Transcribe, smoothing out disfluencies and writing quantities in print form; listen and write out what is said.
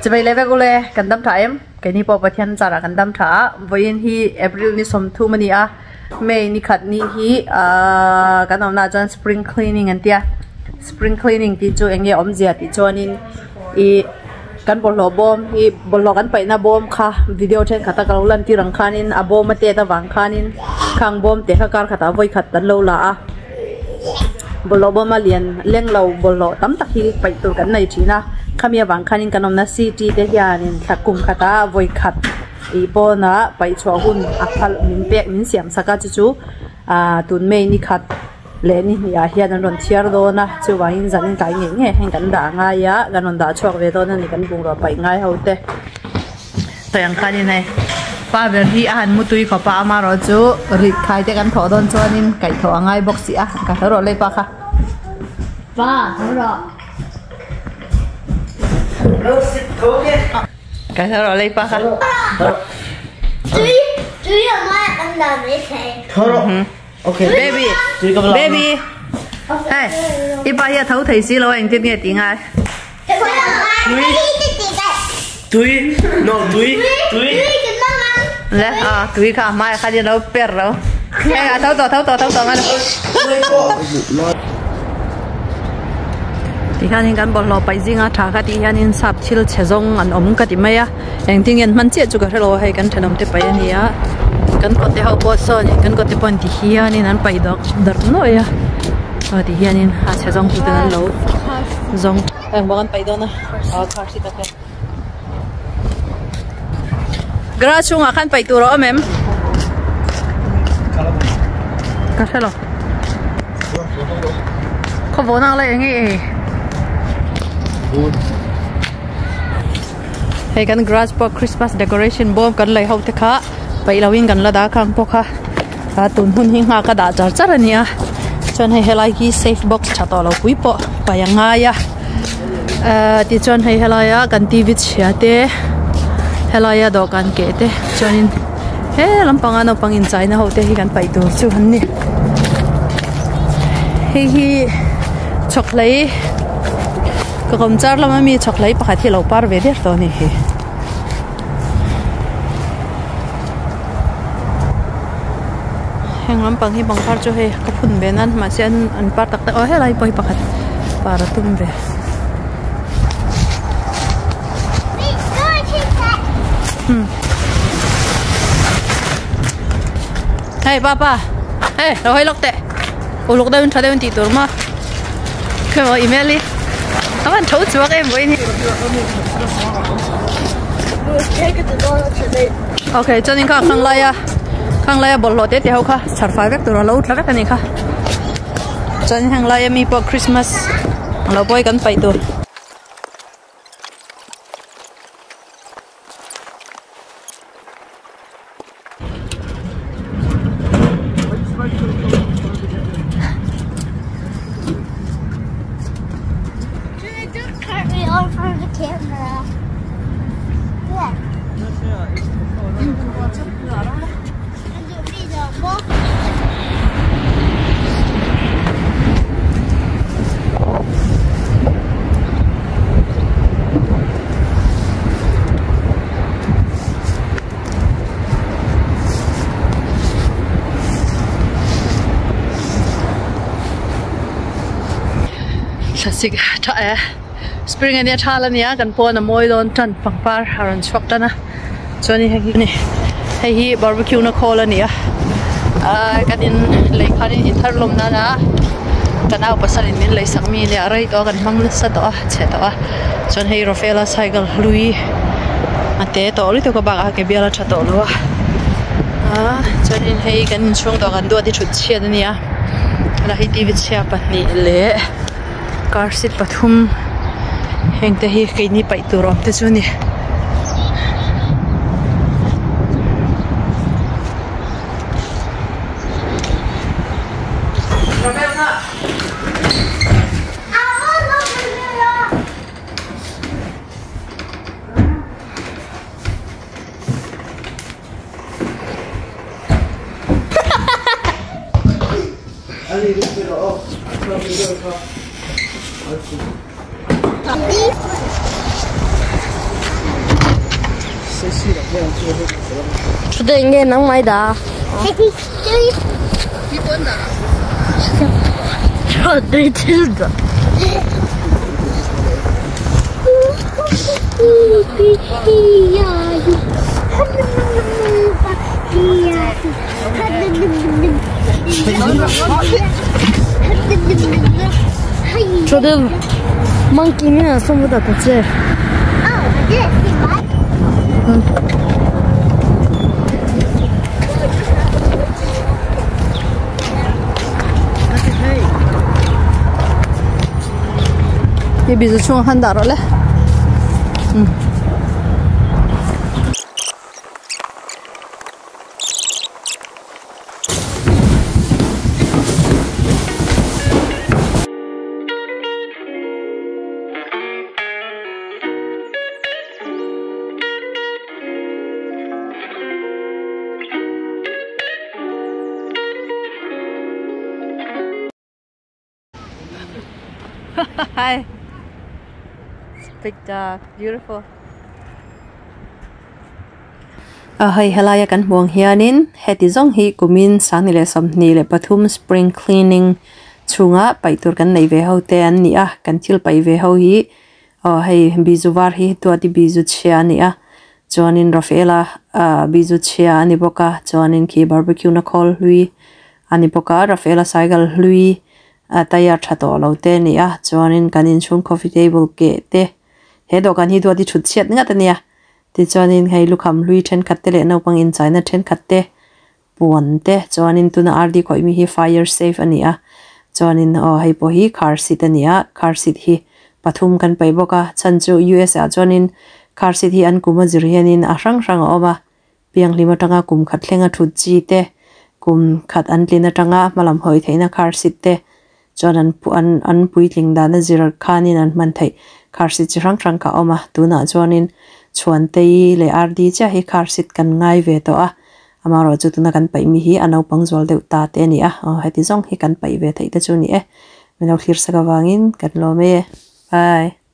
Chibai leh vek ule, kan dam tha em? Keini pawh Pathian zarah kan dam tha a, vawiin hi April ni 30 a ni a, May ni khat ni hi ahh kan awmna ah chuan spring cleaning an tia, spring cleaning tih chu eng nge awmzia tih chuanin ih kan bawlhhlawh bawm hi bawlhhlawh kan paihna bawm kha video thenkhat a ka lo lan tir ang khanin a bawm a tet avang khanin khang bawm te kha kar khatah vawi khat an lo la a bawlhhlawh bawm a lian leng lo bawlhhlawh tam tak hi paih tur kan nei thin a khami avang khanin kan awmna city te hianin thla kum khatah vawi khat ih pawnah paih chhuah hun a phal min pek min siam sak a chu chu ah tun May ni khat leh ni hnih ah hian an rawn chhiar dawn a chuvangin zan in tlai ngei ngei heng kan dah ngai a kan rawn dah chhuak ve dawn a ni kan bungrua paih ngai ho te sawi ang khanin hei pa ber hi a han mu tui khawp a amaherawh chu rit khai te kan thawh dawn chuanin kaih thawh a ngai bawk si a ka tho rawh lei pa kha pa tho rawh ka tho rawh lei pa kha tui tui a ngai an dah mai thei tho rawh Okay. Baby. Baby. Hey, i pa hi a tho thei si lo a engtin nge tih ngai? Tui. No, tui. Tui. Le, a tui kha hmai kha ni lo per lo. Hey, a tho to tho to tho to ngai lo. Ti hianin kan bawlhhlawh paih zinga tha kha tih hianin sap thil chhe zawng an awm ka ti mai a. Engtin nge an hman chiah chu ka hrelo a hei kan thenawm te paih a ni a kan kawt te ho pawh sawn in kan kawt te pawh ti hianin an paih dawk darh nuaih a aw ti hianin a chhe zawng tu ten an lo zawng eng bawk an paih dawn a aw car seat ah khian garage chhungah khan paih tur a awm em ka hrelo khaw vawh nak lai eng nge Hei kan grass pawh christmas decoration bawm kan lei ho te kha paih lo in kan la dah khang bawk a a tun hun hi nghak a dah char char a ni a chuan hei helai hi safe box tha tawh lo pui pawh paih a ngai a ehh tichuan hei helai a kan t v chhia te helai a dawhkan keh te chuanin he lampanga naupang inchaina ho te hi kan paih tur chu an ni hei hi chhawkhlei. Ka kawm char lama mi chhawk hlei pakhat hi a lo par ve der tawh a ni hi. Heng lampang hi pangpar chu hei ka phun ve nan mahse an an par tak tak aw helai pawh hi pakhat par a tum ve. Hei papa hei lo hawi lawk teh. Uluk deuhin tha deuhin tih tur maw khaw email hi a van tho chuak em vawiin hi okay chuanin kha khang laia khang laia bawlhhlawh te te ho kha chhar fai vek tur a lo tla vek a ni kha chuanin heng laia mi pawh christmas lo pawi kan paih tur. Thlasik tha e spring ania thal ania kan pawn a mawi dawn tan pangpar a rawn chhuak tan a chuanin hei hi hei hi barbecue na khawl a ni a ahh kan in lei khanin in thar lawm nana ka nau pasalin min lei sak mi ania a rei tawh a kan hmang nasa tawh a chhe tawh a chuan hei Rafaela cycle hlui a te tawh lutuk a bakah ke bial a tha tawh lo a ahh chuanin hei kan inchhung tawh kan duat hi thut chhiat a ni a helai hi t v chhia pahnih leh car seat pathum heng te hi keini paih tur awm te chu a ni. Chute nge nang mai da. Chute monkey 面送不到的这。也比如从很大了嘞，嗯。Hi. Big dog, beautiful. A hei helai kan hmuang hianin heti zawng hi kumin sangni leh 23 spring cleaning chhunga paih tur kan nei ve ho te an ni a kan thil paih ve ho hi aw hei bizu var hi tuati bizu chhia ani a chuanin Rafaela bizu chhia ani bawk a chuanin khi barbecue na khawl hlui ani bawk a Rafaela cycle hlui a tire tha tawh lo te ani a chuanin kan inchhung coffee table ke te he dawhkan hi tuati thut chhiat ngat ania tichuanin hei lukham hlui thenkhat te leh naupang inchaina thenkhat te puan te chuanin tuna rd khawih mi hi fire safe ani a chuanin aw hei pawh hi car seat ani a car seat hi pathum kan paih bawk a chhan chu U_S ah chuanin car seat hi an kum a zir hianin a hrang hrang a awm a pianghlim atanga kum khat thleng a thut chi te kum khat an tlin atanga hmalam hawi theihna car seat te chuan an an an puitling dan a zir khanin an hman theih car seat chi hrang hrang kha a awm a tunah chuanin chhuan tei leh rd chiah hi car seat kan ngai ve tawh a amaherawh chu tuna kan paih mi hi a naupang zual deuh ta te a ni a aw heti zawng hi kan paih ve theih te chu a ni e min lo thlir sak avangin kan lawm e bye.